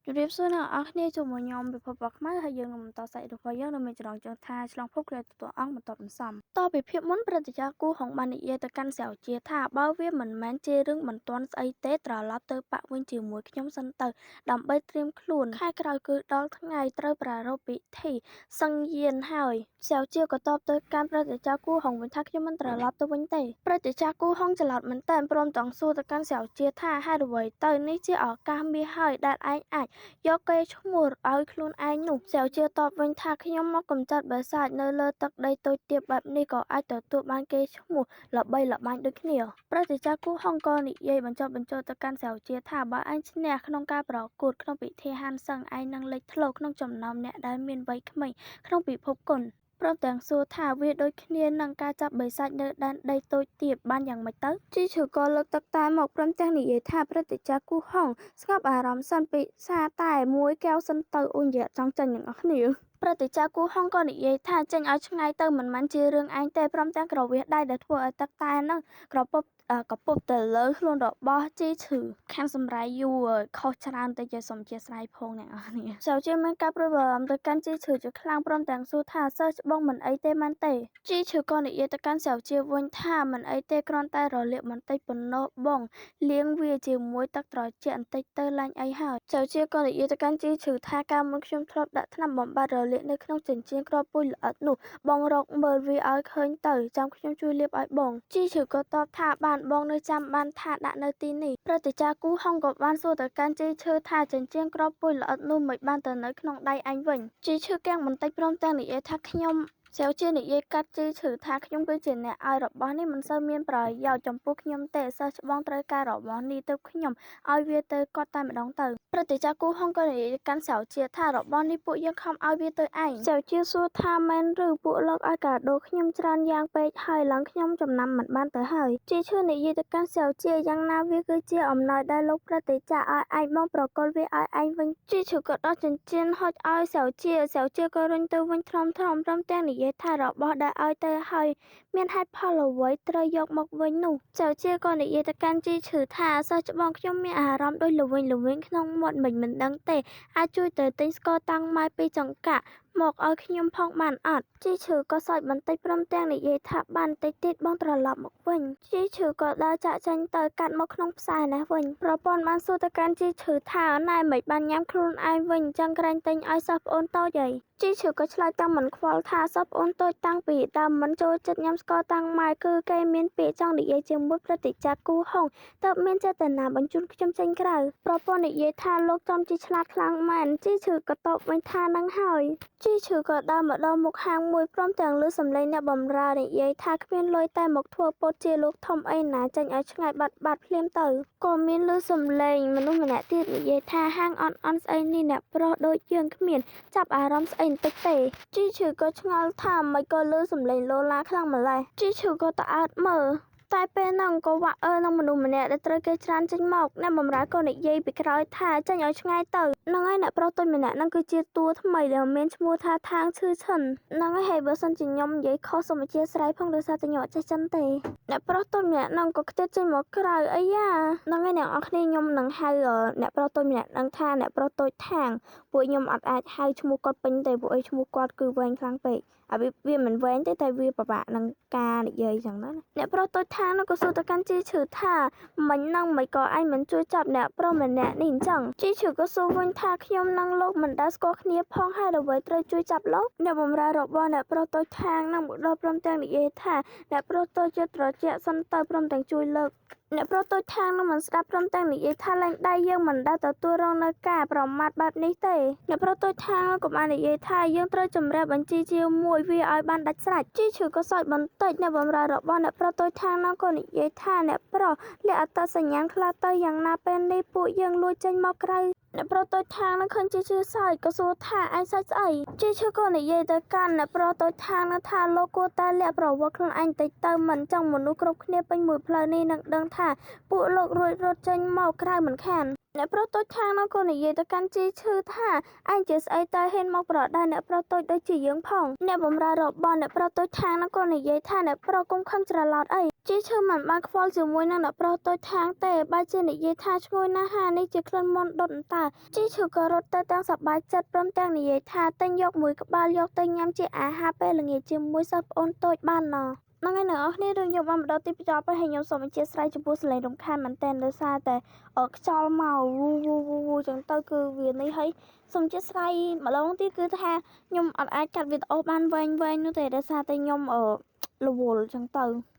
ជម្រាបសួរអ្នកនរគ្នាជាមួយខ្ញុំពិភពរបស់ខ្មៅហើយយើងនឹងបន្តសាច់របស់យើងនៅមានចំណងជើងថាឆ្លងភពគ្រាទទួលអង្គបន្ទាប់បន្សំតពីភាពមុនព្រឹទ្ធាចារ្យគូហុងបាននិយាយទៅកាន់ស្រាវជាថាបើវាមិនមែនជារឿងបន្ទាន់ស្អីទេត្រឡប់ទៅបាក់វិញជាមួយខ្ញុំសិនទៅដើម្បីត្រៀមខ្លួនខែក្រោយគឺដល់ថ្ងៃត្រូវប្រារព្ធពិធីសង្យានហើយស្រាវជាក៏តបទៅកាន់ព្រឹទ្ធាចារ្យគូហុងវិញថាខ្ញុំមិនត្រឡប់ទៅវិញទេព្រឹទ្ធាចារ្យគូហុងច្រឡោតមែនទែនព្រមទាំងសួរទៅកាន់ស្រាវជាថាហេតុអ្វីទៅនេះជាឱកាសមាសហើយដែលឯងអាច យកកេរ្តិ៍ឈ្មោះឲ្យខ្លួនឯងនោះស្រាវជាតបវិញថាខ្ញុំមកកម្ចាត់បិសាចនៅលើទឹកដីតូចទាបបែបនេះក៏អាចទទួលបានកេរ្តិ៍ឈ្មោះល្បីល្បាញដូចគ្នាព្រឹទ្ធាចារ្យគូហុងក៏និយាយបញ្ចុះបញ្ចូលទៅកាន់ស្រាវជាថាបើឯងឈ្នះក្នុងការប្រកួតក្នុងពិធីហាន់សឹងឯងនឹងលេចធ្លោក្នុងចំណោមអ្នកដែលមានវ័យក្មេងក្នុងពិភពគុណព្រមទាំងសួរថាវាដូចគ្នានឹងការចាប់បិសាចនៅដែនដីតូចទាបបានយ៉ាងម៉េចទៅជីឈឺក៏លើកទឹកតែមកព្រមទាំងនិយាយថាព្រឹទ្ធាចារ្យគូហុងស្ងប់អារម្មណ៍សិនពិសាតែមួយកែវសិនទៅអូននិយាយចង់ចាញ់ទាំងអស់គ្នាព្រឹទ្ធាចារ្យគូហុងក៏និយាយថាចេញឲ្យឆ្ងាយទៅមិនមែនជារឿងឯងទេព្រមទាំងក្រវៀសដៃដែលធ្វើឲ្យទឹកតែនឹងក្រពប់កពុបទៅលើខ្លួនរបស់ជីឈឺខាងសម្រាយយូរខុសច្រើនទៅជាសុំជាស្រ័យផងអ្នកនរគ្នាចៅជាមានការព្រួយបារម្ភទៅកាន់ជីឈឺជាខ្លាំងព្រមទាំងសួរថាសិស្សច្បងមិនអីទេមែនទេជីឈឺក៏និយាយទៅកាន់ចៅជាវិញថាមិនអីទេគ្រាន់តែរលាកបន្តិចប៉ុណ្ណោះបងលាងវាជាមួយទឹកត្រជាក់បន្តិចទៅឡើងអីហើយចៅជាក៏និយាយទៅកាន់ជីឈឺថាកាលមុនខ្ញុំធ្លាប់ដាក់ថ្នាំបំបត្តិរលាកនៅក្នុងចិញ្ចៀនគ្រាប់ពូជល្អិតនោះបងរកមើលវាឲ្យឃើញទៅចាំខ្ញុំជួយលាបឲ្យបងជីឈឺក៏តបថាបានបងនៅចាំបានថាដាក់នៅទីនេះព្រឹទ្ធាចារ្យគូហុងក៏បានសួរទៅកាន់ជីឈើថាចិញ្ចៀនគ្រាប់ពូជល្អិតនោះមិនបានទៅនៅក្នុងដៃអញវិញជីឈើកាំងបន្តិចព្រមទាំងនិយាយថាខ្ញុំស្រាវជានិយាយកាត់ជីឈឺថាខ្ញុំគឺជាអ្នកឲ្យរបស់នេះមិនសូវមានប្រយោជន៍ចំពោះខ្ញុំទេសិស្សច្បងត្រូវការរបស់នេះទើបខ្ញុំឲ្យវាទៅគាត់តែម្ដងទៅព្រឹទ្ធាចារ្យគូហុងក៏និយាយកាន់ស្រាវជាថារបស់នេះពួកយើងខំឲ្យវាទៅឯងស្រាវជាសួរថាមែនឬពួកលោកឲ្យកាដូខ្ញុំច្រើនយ៉ាងពេកហើយឡើងខ្ញុំចំណាំមិនបានទៅហើយជីឈឺនិយាយទៅកាន់ស្រាវជាយ៉ាងណាវាគឺជាអំណោយដែលលោកព្រឹទ្ធាចារ្យឲ្យឯងបងប្រគល់វាឲ្យឯងវិញជីឈឺក៏ដោះចិញ្ចៀនហុចឲ្យស្រាវជាស្រាវជាក៏រុញទៅវិញថ្នមថ្នមព្រមទាំងនិយាយថារបស់ដែលឲ្យទៅហើយមានហេតុផលអ្វីត្រូវយកមកវិញនោះចៅជាក៏និយាយទៅកាន់ជីឈឺថាសិស្សច្បងខ្ញុំមានអារម្មណ៍ដូចល្វីងល្វីងក្នុងមាត់មិនដឹងទេអាចជួយទៅទិញស្ករតាំងម៉ែពីចង្កាក់មកឲ្យខ្ញុំផងបានអត់ជីឈឺក៏សើចបន្តិចព្រមទាំងនិយាយថាបានតិចទៀតបងត្រឡប់មកវិញជីឈឺក៏ដើរចាក់ចេញទៅកាត់មកក្នុងផ្សារនេះវិញប្រពន្ធបានសួរទៅកាន់ជីឈឺថាណែមិនបានញ៉ាំខ្លួនឯងវិញចឹងក្រែងទិញឲ្យសិស្សប្អូនតូចអីជីឈឺក៏ឆ្លើយតាំងមិនខ្វល់ថាសិស្សប្អូនតូចតាំងពីដើមមិនចូលចិត្តញ៉ាំស្ករតាំងម៉ែគឺគេមានពាក្យចង់និយាយជាមួយព្រឹទ្ធាចារ្យគូហុងទើបមានចេតនាបញ្ជូនខ្ញុំចេញក្រៅប្រពន្ធនិយាយថាលោកចំជីឆ្លាតខ្លាំងមែនជីឈឺក៏តបវិញថានឹងហើយជីឈឺក៏ដើរមកដល់មុខហាងមួយព្រមទាំងឮសំឡេងអ្នកបម្រើនិយាយថាគ្មានលុយតែមកធ្វើពុតជាលោកធំអីណាចេញឲ្យឆ្ងាយបាត់បាត់ភ្លាមទៅក៏មានឮសំឡេងមនុស្សម្នាក់ទៀតនិយាយថាហាងអន់អន់ស្អីនេះអ្នកប្រុសដូចយើងគ្មានចាប់អារម្មណ៍ស្អីបន្តិចទេជីឈឺក៏ឆ្ងល់ថាមិនក៏ឮសំឡេងលោឡាខ្លាំងម្ល៉េះជីឈឺក៏តអើតមើលតែពេលហ្នឹងក៏វាក់អើនឹងមនុស្សម្នាក់ដែលត្រូវគេច្រានចេញមកអ្នកបម្រើក៏និយាយពីក្រោយថាចេញឲ្យឆ្ងាយទៅហ្នឹងហើយអ្នកប្រុសតូចម្នាក់ហ្នឹងគឺជាតួថ្មីដែលមានឈ្មោះថាថាងឈឺឈិនហ្នឹងហើយបើសិនជាខ្ញុំនិយាយខុសសូមអធ្យាស្រ័យផងដោយសារតែខ្ញុំអត់ចេះចិនទេអ្នកប្រុសតូចម្នាក់ហ្នឹងក៏ខ្ទេចចេញមកក្រៅអីយ៉ាហ្នឹងហើយអ្នកនរគ្នាខ្ញុំនឹងហៅអ្នកប្រុសតូចម្នាក់ហ្នឹងថាអ្នកប្រុសតូចថាងពួកខ្ញុំអត់អាចហៅឈ្មោះគាត់ពេញទេពួកអីឈ្មោះគាត់គឺវែងខ្លាំងពេកអាវាមិនវែងទេតែវាពិបាកនឹងការនិយាយចឹងណាអ្នកប្រុសតូចថាងនោះក៏សួរទៅកាន់ជីឈឺថាមិញហ្នឹងមិនក៏ឯងមិនជួយចាប់អ្នកប្រុសម្នាក់នេះអញ្ចឹងជីឈឺក៏សួរវិញថាខ្ញុំនិងលោកមិនដែលស្គាល់គ្នាផងហើយអ្វីត្រូវជួយចាប់លោកអ្នកបម្រើរបស់អ្នកប្រុសតូចថាងនឹងមកដល់ព្រមទាំងនិយាយថាអ្នកប្រុសតូចជាត្រជាក់សិនទៅព្រមទាំងជួយលើកអ្នកប្រុសតូចថាងនឹងមិនស្ដាប់ព្រមទាំងនិយាយថាលែងដៃយើងមិនដែលទទួលរងនៅការប្រមាថបែបនេះទេអ្នកប្រុសតូចថាងក៏បាននិយាយថាយើងត្រូវជម្រះបញ្ជីជាមួយវាឲ្យបានដាច់ស្រេចជីឈឺក៏សើចបន្តិចអ្នកបម្រើរបស់អ្នកប្រុសតូចថាងនឹងក៏និយាយថាអ្នកប្រុសលាក់អត្តសញ្ញាណខ្លះទៅយ៉ាងណាពេលនេះពួកយើងលួចចេញមកក្រៅអ្នកប្រុសតូចថាងនឹងឃើញជីឈឺសើចក៏សួរថាឯងសើចស្អីជីឈឺក៏និយាយទៅកាន់អ្នកប្រុសតូចថាងនឹងថាលោកគួរតែលាក់ប្រវត្តិខ្លួនឯងតិចទៅមិនចង់មនុស្សគ្រប់គ្នាពេញមួយផ្លូវនេះនឹងដឹងថាពួកលោករួចរត់ចេញមកក្រៅមិនខាន អ្នកប្រុសតូចខាងនោះក៏និយាយទៅកាន់ជីឈឺថាឯងជាស្អីតែហ៊ានមកប្រដៅអ្នកប្រុសតូចដូចជាយើងផងអ្នកបម្រើរបស់អ្នកប្រុសតូចខាងនោះក៏និយាយថាអ្នកប្រុសកុំខឹងច្រឡោតអីជីឈឺមិនបានខ្វល់ជាមួយនឹងអ្នកប្រុសតូចខាងទេបែរជានិយាយថាឈ្ងុយណាស់ហានេះជាក្លិនមន្តដុតអន្តើជីឈឺក៏រត់ទៅទាំងសប្បាយចិត្តព្រមទាំងនិយាយថាទិញយកមួយក្បាលយកទៅញ៉ាំជាអាហារពេលល្ងាចជាមួយសិស្សប្អូនតូចបានណហ្នឹងហើយអ្នកនរគ្នារឿងយើងបានមកដល់ទីបញ្ចប់ហើយហើយខ្ញុំសូមអធ្យាស្រ័យចំពោះសំឡេងរំខានមែនទែនដោយសារតែខ្យល់មកវូវូវូវូចឹងទៅគឺវានេះហើយសូមអធ្យាស្រ័យម្ដងទៀតគឺថាខ្ញុំអត់អាចកាត់វីដេអូបានវែងវែងនោះទេដោយសារតែខ្ញុំរវល់ចឹងទៅ។